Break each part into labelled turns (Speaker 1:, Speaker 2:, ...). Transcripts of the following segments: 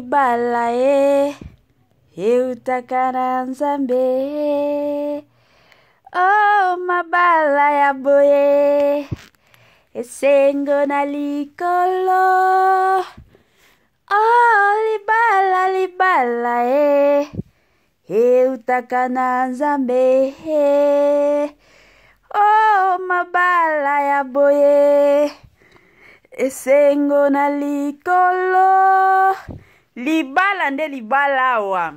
Speaker 1: libala e eutaka na Nzambe. Oh mabala ya boye esengo na likolo. Oh libala libala e eutaka na Nzambe. Oh mabala ya boye esengo na likolo. Libala nde libala awa.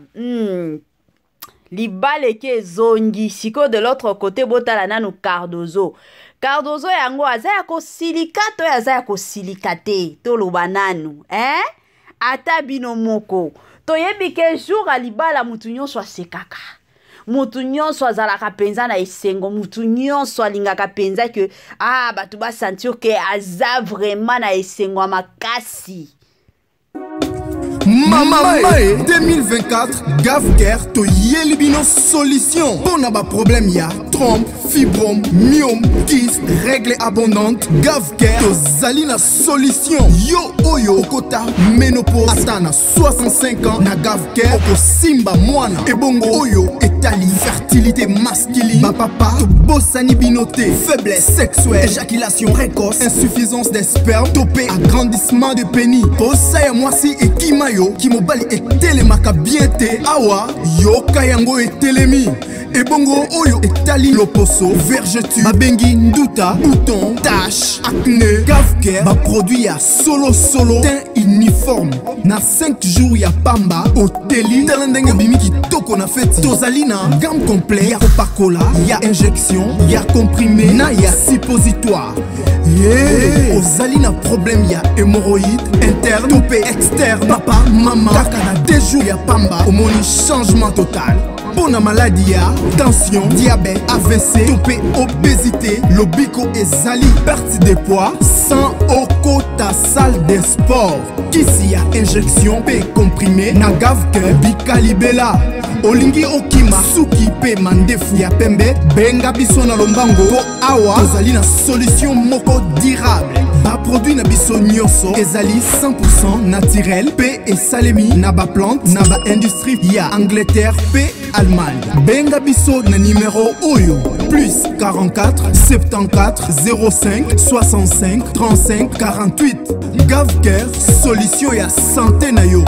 Speaker 1: Libala eke ezongi sikoyo de l'autre côté. Botala nanu Cardozo. Cardozo yango aza ya kosilika to aza ya kosilika te? Toloba nanu, eh? Ata bino moko toyebi ke jour ya libala mutu nyonso asekaka, mutu nyonso azalaka mpenza na esengo, mutu nyonso alingaka mpenza ke bato basentir ke aza vraiment na esengo ya makasi.
Speaker 2: Mama Mae 2024, Gavcare toyeli bino solution mpo na baproblème ya trompe, fibrome, myome, kyste, règle abondante. Gavcare tozali na solution. Yo oyo okota ménopause ata na 65 ans, na Gavcare okosimba mwana. Ebongo oyo etali fertilité masculine, bapapa tobosani bino te. Faiblesse sexuelle, éjaculation précoce, insuffisance des sperme to mpe agrandissement de pénis, posa ya mwasi ekima yo, kimobali etelemaka bien te, awa yoka yango etelemi. Ebongo oyo etali loposo, vergeture babengi nduta, bouton, tache, acné, Gavcare baproduit ya solo solo, teint uniforme na 5 jours ya pamba oteli. Tala ndenge obimi kitoko na feti. Tozali na gamme complet ya kopakola, ya injection, ya comprimé na ya suppositoire. Ye ozali na problème ya hémorroïde interne to mpe externe, papa, mama, kaka na 2 jours ya pamba omoni changement total. Mpo na maladi ya tension, diabète, AVC to mpe obésité, lobiko ezali. Perte de poids sans okota salle de sport, kisi ya injection mpe comprimé na Gavcare bikalibela. Olingi okima suki mpe mandefu ya pembe, benga biso na lombango mpo awa tozali na solution moko durable. Baproduit na biso nyonso ezali 100 naturel mpe esalemi na baplante na baindustrie ya Angleterre mpe Allemagne. Benga biso na nimero oyo: plus 44 74 05 65 35 48. Gavcare, solution ya santé na yo.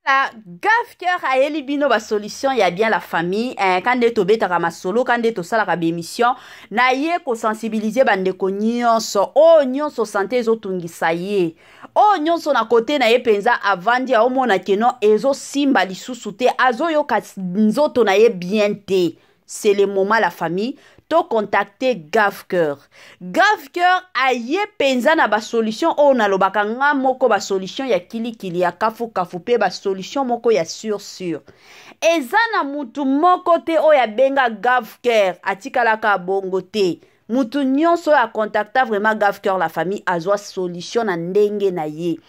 Speaker 1: La Gavcare ayeli bino basolution ya bien, la famille. Ka nde tobetaka masolo, ka nde tosalaka baémission na ye kosensibiliser bandeko nyonso oyo nyonso santé ezotungisa ye, oyo nyonso na kote na ye mpenza avandi aomona keno ezosimba lisusu te, azoyoka nzoto na ye bien te. C'est le moment, la famille, to contacter Gavcare. Gavcare aye mpenza na basolution oyo nalobaka nga moko, basolution ya kilikili, ya kafukafu mpe basolution moko ya sur sur. Eza na mutu moko te oyo abenga Gavcare atikalaka bongo te. Mutu nyonso oyo acontacta vraiment Gavcare, la famille, azwa solution na ndenge na ye.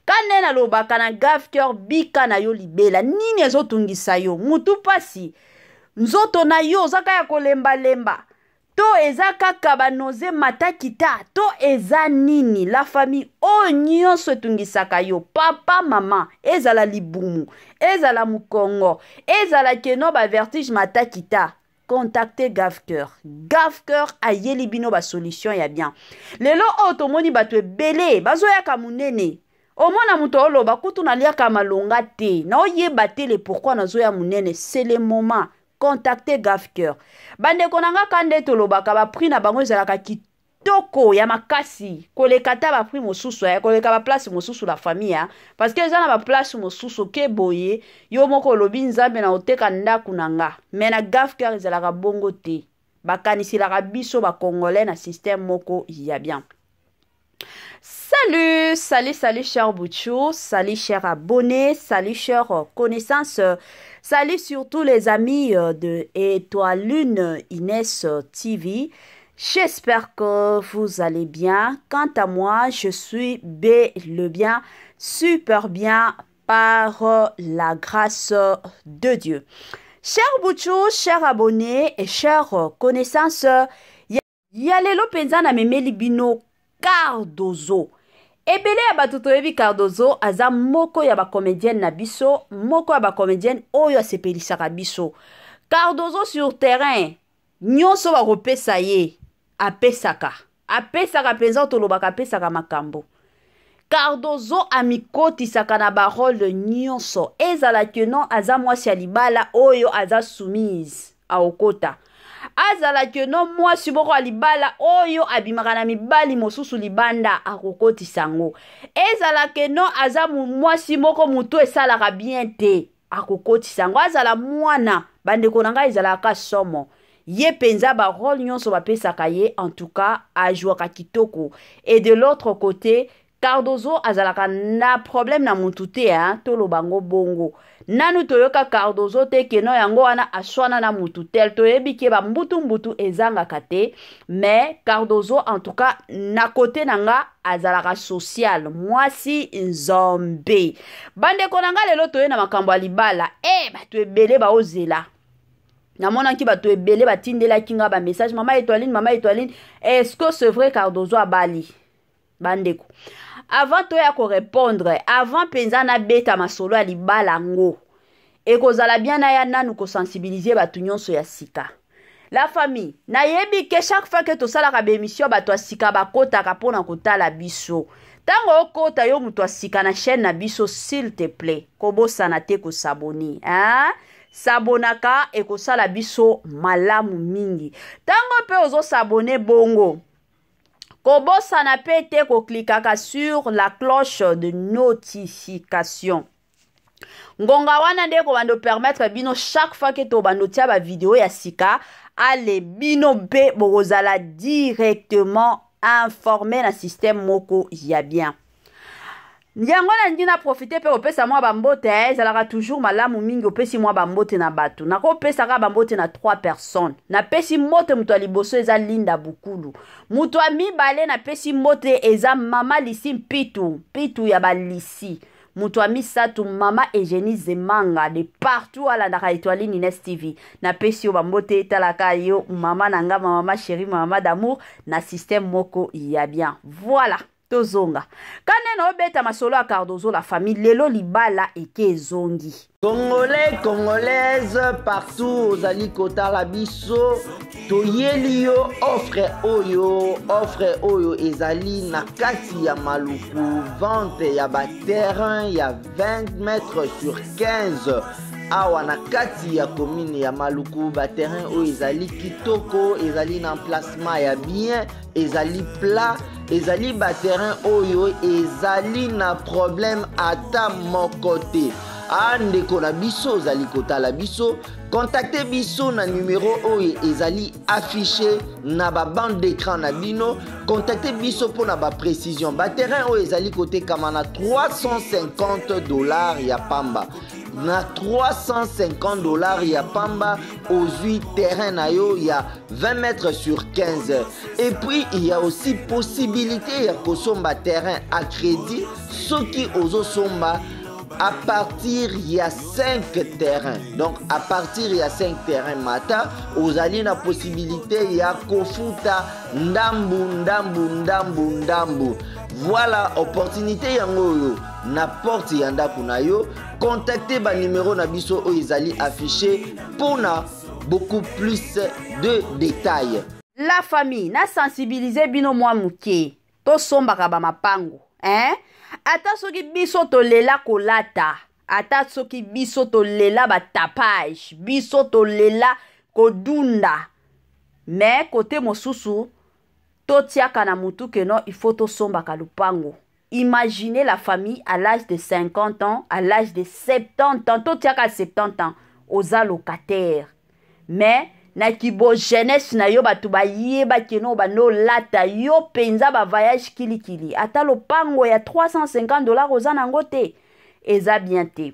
Speaker 1: Ka nde nalobaka, na Gavcare bika na yo libela. Nini ezotungisa yo? Mutu pasi, nzoto na yo oza kaka ya kolembalemba, to eza kaka banoze matakita, to eza nini, la famille? Oyo nyonso etungisaka yo, papa, mama, ezala libumu, ezala mokongo, ezala keno bavertige matakita, contacte Gavcare. Gavcare ayeli bino basolution ya bien. Lelo oyo tomoni bato ebele bazoyaka monene. Omona moto oloba kutu naliaka malonga te, naoyeba te le pourquoi nazoya monene. C'est le moment, contacte Gavcare. Bandeko na nga, ka nde tolobaka, baprix na bango ezalaka kitoko ya makasi koleka ata baprix mosusu ya koleka baplace mosusu, la famille ya, parce que eza na baplace mosusu ke boye yo moko olobi: "Nzambe, na oteka ndako na nga." Mais na Gavcare ezalaka bongo te. Bakaniselaka biso bacongolais na système moko ya bien. Salut, salut, salut, cher Bouchou, salut, cher abonné, salut, cher connaissance, salut surtout les amis de Étoile Lune Inès TV. J'espère que vous allez bien. Quant à moi, je suis bel et bien, super bien par la grâce de Dieu. Cher Bouchou, cher abonné et cher connaissance, ya lelo mpenza namemeli bino. Cardozo. Ebele ya bato toyebi Cardozo aza moko ya bacomédienne na biso, moko ya bacomédienne oyo asepelisaka biso. Cardozo sur terrain, nyonso bakopesa ye apesaka, apesaka mpenza, tolobaka apesaka makambo. Cardozo amikotisaka na barole nyonso, ezala ke non aza mwasi ya libala oyo aza soumise aokota, azala ke non mwasi moko ya libala oyo abimaka na mibali mosusu libanda akokotisa yango, ezala ke non aza mwasi moko motu esalaka bien te akokotisa yango, azala mwana. Bandeko na ngai, ezalaka somo ye mpenza, barole nyonso bapesaka ye, en tout cas ajwaka kitoko. Et de l'autre côté, Cardozo azalaka na problème na mutu te, hein, toloba ngo bongo. Nanu toyoka Cardozo te keno yango wana aswana na mutu tel. Toyebi ke bambutu-mbutu ezangaka te, mais Cardozo en tout cas na côté na nga azalaka social, mwasi nzambe. Bandeko na nga, lelo toye na makambo ya libala. E bato ebele baozela, namonaki bato ebele batindelaki nga bamessage: "Mama Etoiline, mama Etoiline, est-ce que c'est vrai Cardozo abali?" Bandeko, avant toya korépondre, avant mpenza nabeta masolo ya libala yango, ekozala bien naya nanu kosensibiliser bato nyonso ya sika. La famille, nayebi ke chaque fois ke tosalaka baémission, bato ya sika bakotaka mpona kotala biso. Ntango okota, yo moto ya sika na chaîne na biso, s'il te plaît, kobosana te kos'abonner, hein? Sabonaka, ekosala biso malamu mingi. Ntango mpe ozos'abonner bongo, kobosana mpe te koklikaka sur la cloche de notification. Ngonga wana nde kobanda opermettre bino, chaque fois ke tobanda otia bavideo ya sika, ale bino mpe bokozala directement informé na système moko ya bien. Yango nalingi na profite mpe kopesa mwa bambote. Ezalaka toujours malamu mingi opesi mwa bambote na bato. Nakopesaka bambote na 3 personnes. Napesi mbote, moto ya liboso eza Linda Bukulu, moto ya mibale napesi mbote eza mama Lisi Mpitu, Mpitu ya balisi, moto ya misato mama Eugénie Zemanga. De partout alandaka Etoiline Ines TV, napesi yo bambote. Etalaka yo mama na nga, mama chérie, mama d'amour, na système moko ya bien. Voilà, tozonga kande na obeta masolo ya Cardozo. La famille, lelo libala eke ezongi.
Speaker 3: Congolais, Congolaise, partout ozali kotala biso, toyeli yo offre oyo. Offre oyo ezali na kati ya Maluku, vente ya baterrain ya 20 mètres sur 15 awa na kati ya commune ya Maluku. Baterrain oyo ezali kitoko, ezali na emplacement ya bien, ezali plat, ezali baterrain oyo ezali na problème ata moko te. A ndeko na biso ozali kotala biso, contacte biso na numero oyo ezali affiché na babande d'écran na bino. Contacte biso mpona baprécision. Baterrain oyo ezali kotekama na 350 $ ya pamba. Na 350 $ ya pamba, ozwi terrain na yo ya 20 mètres sur 15. Et puis il y a aussi possibilité ya kosomba terrain à crédit soki ozosomba à partir ya 5 terrains. Donc à partir ya 5 terrains mata, ozali na possibilité ya kofuta ndambu ndambu ndambu ndambu. Voilà opportunité yango oyo na porte ya ndako na yo. Contacte banumero na biso oyo ezali affiché mpona beaucoup plus de détails.
Speaker 1: La famille, nasensibilize bino mwa moke. Tosombaka bamapango, hein? Ata soki biso tolela kolata, ata soki biso tolela batapage, biso tolela kodunda, mais kote mosusu totiaka na mutu ke non, il faut tosombaka lupango. Imaginez, la famille, à l'âge de 50 ans, à l'âge de 70 ans, totiaka 70 ans, oza locataire, mais na kibo jeunesse na yo, bato bayebaki no bando olata yo mpenza bavoyage kilikili, ata lopango ya 350 $ oza nango te. Eza bien te.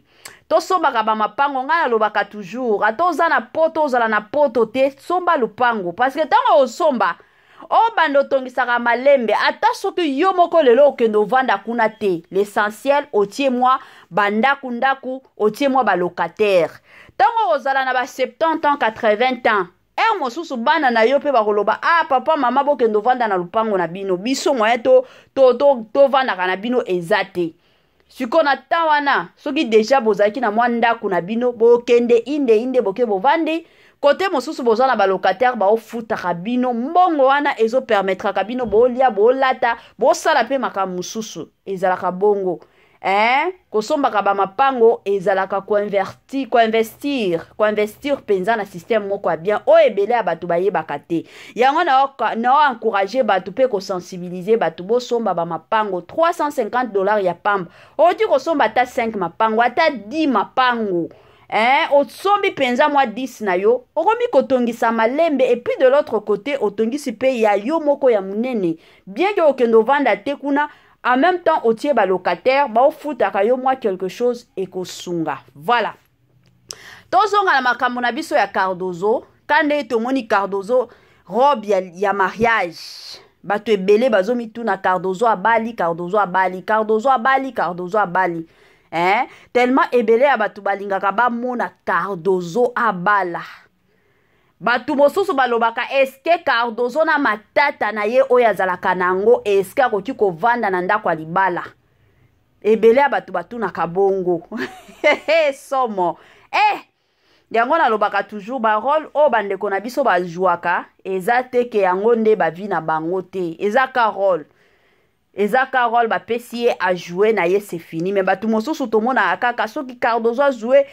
Speaker 1: Tosombaka bamapango. Ngai nalobaka toujours, ata oza na poto, ozala na poto te, somba lupango, parce que ntango osomba, obanda otongisaka malembe. Ata soki yo moko lelo okende ovanda kuna te, l'essentiel otie mwa bandako ndako, otie mwa balocataire. Ntango ozala na ba 70 ans, 80 ans, Heure mosusu bana na yo mpe bakoloba, ah papa mama, bokende ovanda na lupango na bino, biso moyen tovandaka na bino eza te. Sikoyo na temps wana, soki deja bozalaki na mwa ndako na bino, bokende inde inde, boke bovandi kote mosusu, boza na balocataire baofutaka bino mbongo wana, ezopermettraka bino bolia, bolata, bosala mpe makambo mosusu. Ezalaka bongo, eh? Kosombaka bamapango ezalaka koinverti, koinvestir, koinvestir mpenza na système moko ya bien oyo ebele ya bato bayebaka te. Yango na encourage bato mpe kosensibilize bato, bosomba bamapango. 350 $ ya pamba, okoki kosomba ata 5 mapango, ata 10 mapango, eh, osombi mpenza mwa 10 na yo, okomi kotongisa malembe, et puis de l'autre côté otongisi mpe ya yo moko ya monene, bien ke okende ovanda te kuna. En même temps otie balocataire baofutaka yo mwa quelque chose, ekosunga. Voilà, tozonga na makambo na biso ya Cardozo. Ka nde tomoni Cardozo, robe ya mariage, bato ebele bazomituna: Cardozo abali, Cardozo abali, Cardozo abali, Cardozo abali, eh? Tellement ebele ya bato balingaka bamona Cardozo abala. Bato mosusu balobaka: eske Cardozo na matata na ye oyo azalaka na yango, eske akoki kovanda na ndako ya libala? Ebele ya bato batunaka bongo. Somo, eh! Yango nalobaka toujours, barole oyo bandeko na biso bazwaka eza te ke yango nde bavie na bango te. Eza ka role, eza ka role bapesi ye ajoue na ye, c'est fini. Mais bato mosusu tomonaka kaka soki Cardozo ajoue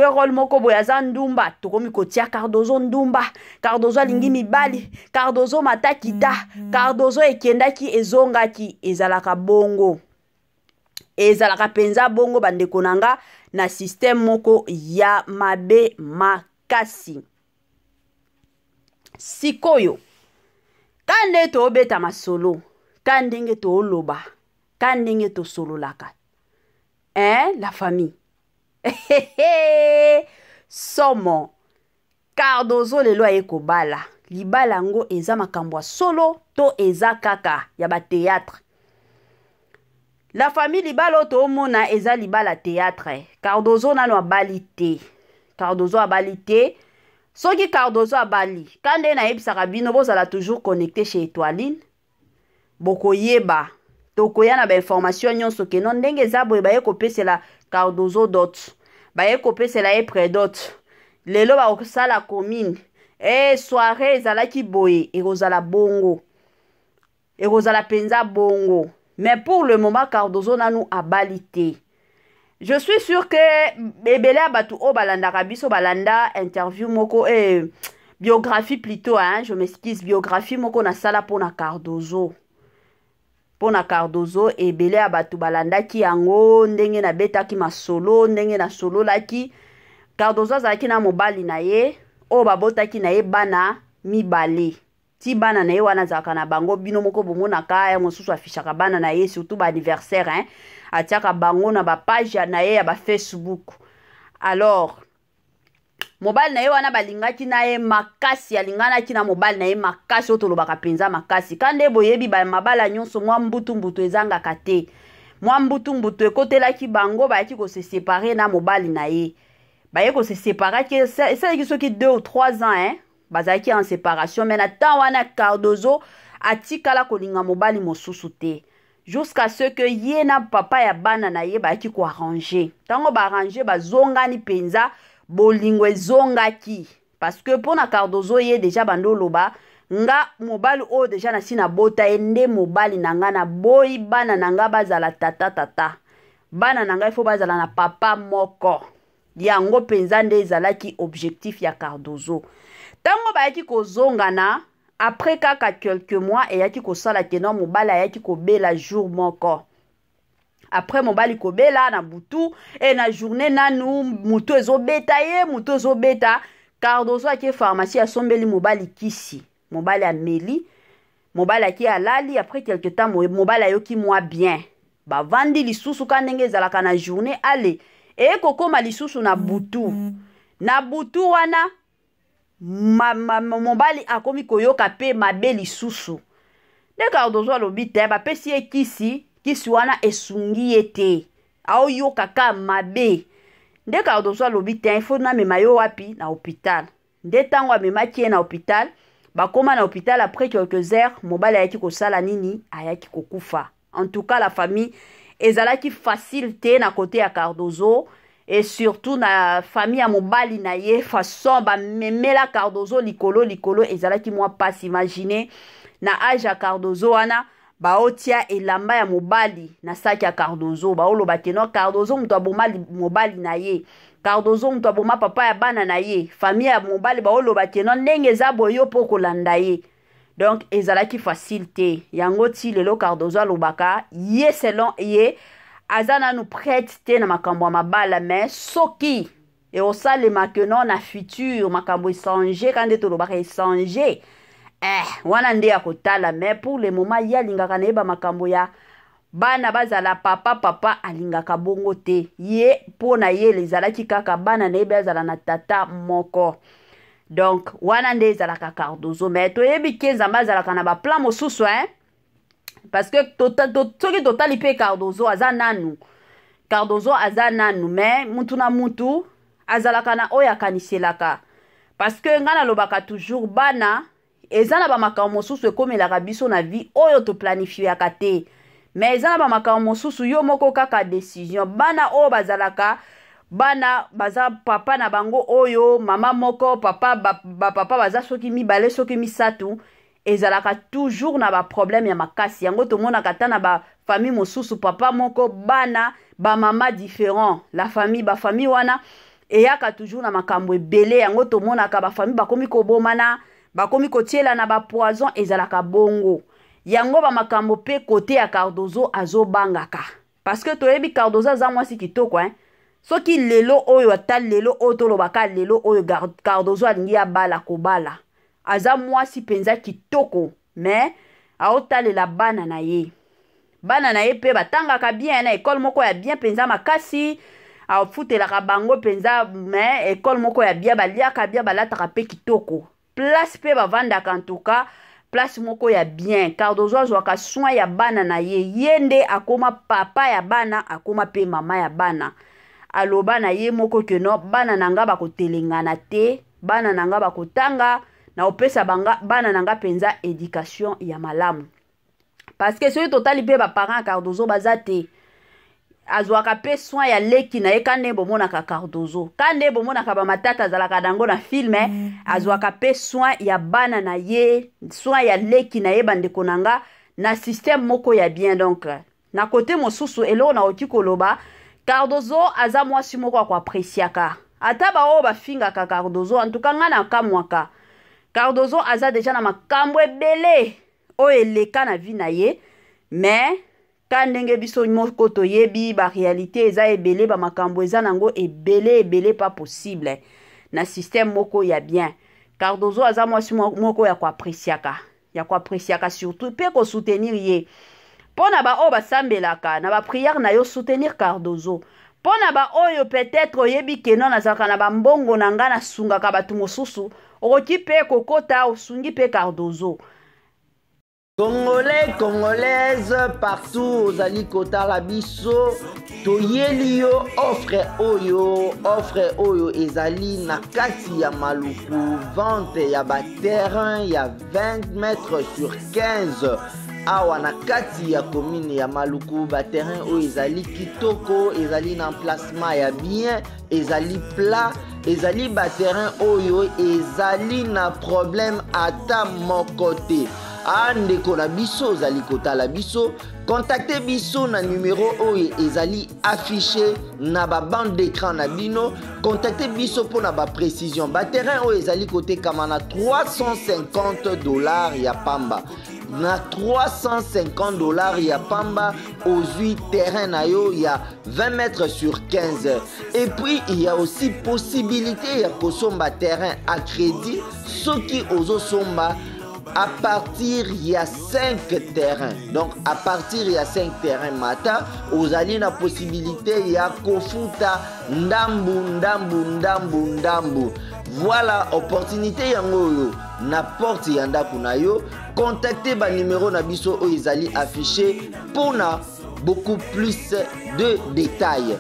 Speaker 1: role moko boye, aza ndumba, tokomi kotia Cardozo ndumba, Cardozo alingi mibali, Cardozo matakita, Cardozo ekendaki ezongaki. Ezalaka bongo, ezalaka mpenza bongo, bandeko na nga, na système moko ya mabe makasi. Sikoyo ka nde toobeta masolo, ka ndenge tooloba, ka ndenge tosololaka, hein, la famille, somo. Cardozo lelo aye kobala. Libala yango eza makambo ya solo to eza kaka ya bathéâtre? La famille, libala oyo toomona eza libala théâtre. Cardozo nano abali te, Cardozo abali te. Soki Cardozo abali, ka nde nayebisaka bino, bozala toujours connecté chez Etoiline, bokoyeba, tokoya na bainformation nyonso keno ndenge eza boye. Baye kopesela Cardozo dot, baye kopesela ye prédot, lelo bakosala commune e soirée ezalaki boye, ekozala bongo, ekozala mpenza bongo. Mais pour le moment, Cardozo nanu abali te. Je suis sûr que ebele ya bato oyo balandaka biso balanda interview moko, biographie plutôt, hein, je m'excuse, biographie moko nasala mpona Cardozo. Mpona Cardozo, ebele ya bato balandaki yango, ndenge nabetaki masolo, ndenge nasololaki. Cardozo azalaki na mobali na ye oyo babotaki na ye bana mibale. Ti bana na ye wana azalaka na bango, bino moko bomonaka ya mosusu afishaka bana na ye, surtout baanniversaire, hein? Atiaka bango na bapage na ye ya bafacebook. Alors mobali na ye wana balingaki na ye makasi, alinganaki na mobali na ye makasi, oyo tolobaka mpenza makasi. Ka nde boyebi, mabala nyonso mwa mbutu-mbutu ezangaka te. Mwa mbutu-mbutu ekotelaki bango, bayaki kose séparer na mobali na ye. Baye kose séparaki, esalaki soki 2 ou 3 ans, hein? Bazalaki en séparation. Mais na temps wana, Cardozo atikala kolinga mobali mosusu te, jusqu'à ce que ye na papa ya bana na ye bayaki koarranger. Ntango baarranger, bazongani mpenza, bolingo ezongaki, parce que mpo na Cardozo, ye déjà bando oloba: nga mobali oyo déjà nasi nabota ye, nde mobali na nga, naboyi bana na nga bazala tata tata. Bana na ngai fo bazala na papa moko. Yango mpenza nde ezalaki objectif ya Cardozo. Ntango bayaki kozongana, après kaka quelques mois, eyaki kosala keno mobali ayaki kobela jour moko. Après mobali kobela na butu e na journée nanu, mutu ezobeta ye, mutu ezobeta. Cardozo ake pharmacie, asombeli mobali kisi, mobali ameli, mobali ake alali. Après quelque temps, mobali ayoki mwa bien, bavandi lisusu ka ndenge ezalaka na journée. Ale eye kokóma lisusu na butu. Na butu wana, mobali akomi koyoka mpe mabe lisusu. Nde Cardozo alobi te, bapesi ye kisi, kisi wana esungi ye te, aoyoka ka mabe. Nde Cardozo alobi te, ifo namema yo wapi? Na hôpital. Nde ntango amemaki ye na hôpital, bakoma na hôpital après quelques heures, mobali ayaki kosala nini? Ayaki kokufa. En tout cas, la famille ezalaki facile te na côté ya Cardozo et surtout na famille ya mobali na ye. Façon bamemela Cardozo likolo likolo, ezalaki mwa pasi. Imagine, na age ya Cardozo wana, baotia elamba ya mobali na saki ya Cardozo, baoloba que non, Cardozo moto aboma mobali na ye, Cardozo moto aboma papa ya bana na ye. Famille ya mobali baoloba que non, ndenge eza boye, yo mpo kolanda ye. Donc ezalaki facile te. Yango ti lelo Cardozo alobaka ye, selon ye, aza nanu prête te na makambo ya mabala. Mais soki ekosalema que non, na futur makambo echanger, ka nde tolobaka echanger, wana nde ya kotala. Mais pour le moment, ye alingaka nayeba makambo ya bana bazala papa papa, alingaka bongo te. Ye, mpo na ye, ezalaki kaka bana na ye bazala na tata moko. Donc wana nde ezalaka Cardozo. Mais toyebi que Nzambe azalaka na baplan mosusu, hein? Parce que soki totali mpe, Cardozo aza nanu, Cardozo aza nanu. Mais mutu na mutu azalaka na oyo akaniselaka, parce que ngai nalobaka toujours, bana eza na bamakambo mosusu ekomelaka biso na vie oyo toplanifiaka te, mais eza na bamakambo mosusu yo moko kaka décision. Bana oyo bazalaka, bana baza papa na bango oyo mama moko, papa, bapapa ba baza soki mibale, soki misato, ezalaka toujours na baproblème ya makasi. Yango tomonaka ata na bafamille mosusu, papa moko, bana bamama différent. La famille, bafamille wana eyaka toujours na makambo ebele. Yango tomonaka bafamille bakomi kobomana, bakomi kotiela na bapoison. Ezalaka bongo. Yango bamakambo mpe côté ya Cardozo azobangaka, parce que toyebi Cardozo aza mwasi kitoko, hein? Soki lelo oyo, ata lelo oyo, tolobaka lelo oyo, Cardozo alingi abala, kobala, aza mwasi mpenza kitoko. Mais aotalela bana na ye. Bana na ye mpe batangaka bien na ekole moko ya bien mpenza makasi, afutelaka bango mpenza. Mais ekole moko ya bien, baliaka bien, balataka mpe kitoko, place mpe bavandaka, en tout cas place moko ya bien. Cardozo azwaka soin ya bana na ye. Ye nde akoma papa ya bana, akoma mpe mama ya bana. Aloba na ye moko que non, bana na nga bakotelengana te, bana na nga bakotanga, na opesa banga, bana na nga mpenza éducation ya malamu. Parce que soki totali mpe, baparent ya Cardozo baza te. Azwaka mpe soin ya leki na ye. Ka nde bomonaka Cardozo, ka nde bomonaka bamatata azalaka nango na film, azwaka mpe soin ya bana na ye, soin ya leki na ye, bandeko na nga, na système moko ya bien. Donc na côté mosusu, eloko nakoki koloba, Cardozo aza mwasi moko akoappréciaka. Ata baoyo bafingaka Cardozo, en tout cas ngai nakamwaka. Cardozo aza déjà na makambo ebele oyo eleka na vie na ye, mais ka ndenge biso moko toyebi, baréalité eza ebele, bamakambo eza nango ebele ebele, pas possible. Na système moko ya bien, Cardozo aza mwasi moko ya koappréciaka, ya koappréciaka, surtout mpe kosoutenir ye. Mpo na baoyo basambelaka, na baprière na yo, soutenir Cardozo. Mpo na baoyo peut-être oyebi que non, nazalaka na bambongo na ngai, nasungaka bato mosusu, okoki mpe kokota, osungi mpe Cardozo.
Speaker 3: Congolais, Congolaise partout ozali kotala biso, toyeli yo offre oyo. Offre oyo ezali na kati ya Maluku, vente ya baterrain ya 20 mètres sur 15 awa na kati ya commune ya Maluku. Baterrain oyo ezali kitoko, ezali na emplacement ya bien, ezali plat, ezali baterrain oyo ezali na problème ata moko te. A ndeko na biso ozali kotala biso, contacte biso na numero oyo ezali affiché na babande d'écran na bino. Contacte biso mpona baprécision. Baterrain oyo ezali kotekama na 350 $ ya pamba. Na 350 $ ya pamba, ozwi terrain na yo ya 20 mètres sur 15. Et puis il y a aussi possibilité ya kosomba terrain à crédit soki ozosomba à partir ya 5 terrains. Donc à partir ya 5 terrains mata, ozali na possibilité ya kofuta ndambu ndambu ndambu ndambu. Voilà opportunité yango oyo na porte ya ndako na yo. Contacte banumero na biso oyo ezali affiché mpona beaucoup plus de détails.